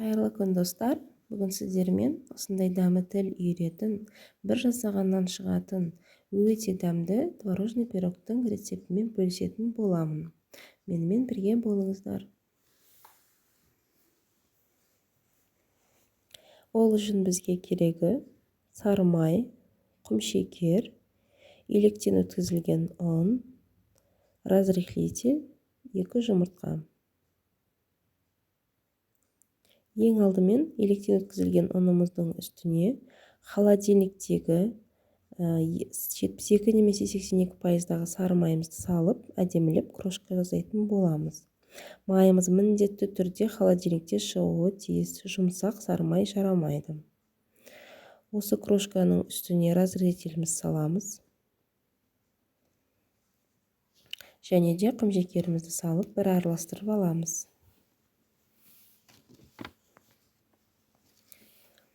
Қайырлы күн, достар! Бүгін сіздермен осындай дәмі тіл үйіретін, бір жасағаннан шығатын өте дәмді творожный пирогтың рецептімен бөлісетін боламын. Менімен бірге болыңыздар. Ол үшін бізге керегі сары май, құмшекер, електен өткізілген ұн, разрыхлитель, 2 жұмыртқа. Ең алдымен електен өткізілген ұнымыздың үстіне холодильниктегі 72 немесе 82% сары майымызды салып, әдемілеп крошка жасайтын боламыз. Майымыз міндетті түрде холодильникте шығуы тиіс, жұмсақ сары май жарамайды. Осы крошканың үстіне разрыхлителіміз саламыз. Және де құмшекерімізді салып, бір араластырып аламыз.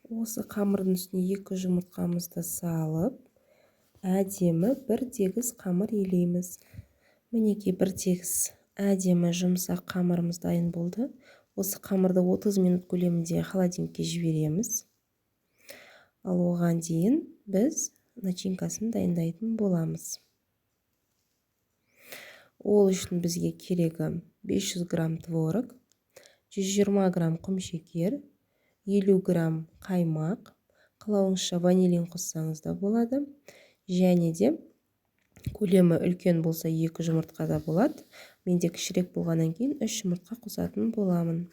Осы қамырдың үстіне 2 жұмыртқамызды салып, әдемі бір тегіс қамыр елейміз. Мінекей бір тегіс әдемі жұмсақ қамырымыз дайын болды. Осы қамырды 30 минут көлемінде холодильникке жібереміз. Ал оған дейін біз начинкасын дайындайтын боламыз. Ол үшін бізге керегі 500 грамм творог, 120 грамм құмшекер, 50 грамм қаймақ, қалауыңызша ванилин қоссаңыз да болады. Және де көлемі үлкен болса 2 жұмыртқа да болады. Менде кішірек болғаннан кейін 3 жұмыртқа қосатын боламын.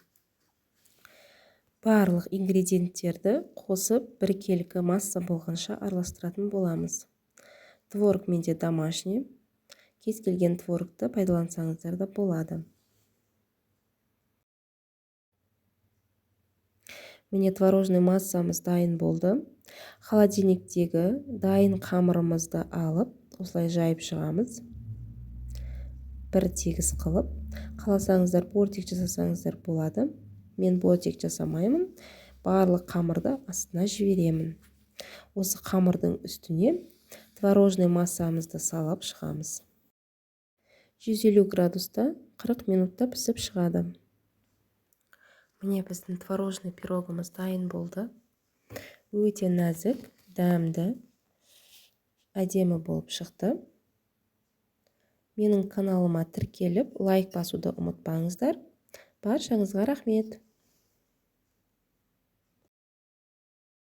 Барлық ингредиенттерді қосып біркелкі масса болғанша араластыратын боламыз. Творог менде домашний. Кез келген творогты пайдалансаңыздар да болады. Міне творожный массамыз дайын болды. Холодильниктегі дайын қамырымызды алып, осылай жайып шығамыз. Бір тегіс қылып, қаласаңыздар бортик жасасаңыздар болады. Мен бортик жасамаймын. Барлық қамырды астына жіберемін. Осы қамырдың үстіне творожный массамызды салып шығамыз. 150 градуста 40 минутта пісіп шығады. Міне біздің творожный пирогымыз дайын болды. Өте нәзік, дәмді, әдемі болып шықты. Менің каналыма тіркеліп, лайк басуды ұмытпаңыздар. Баршаңызға рахмет.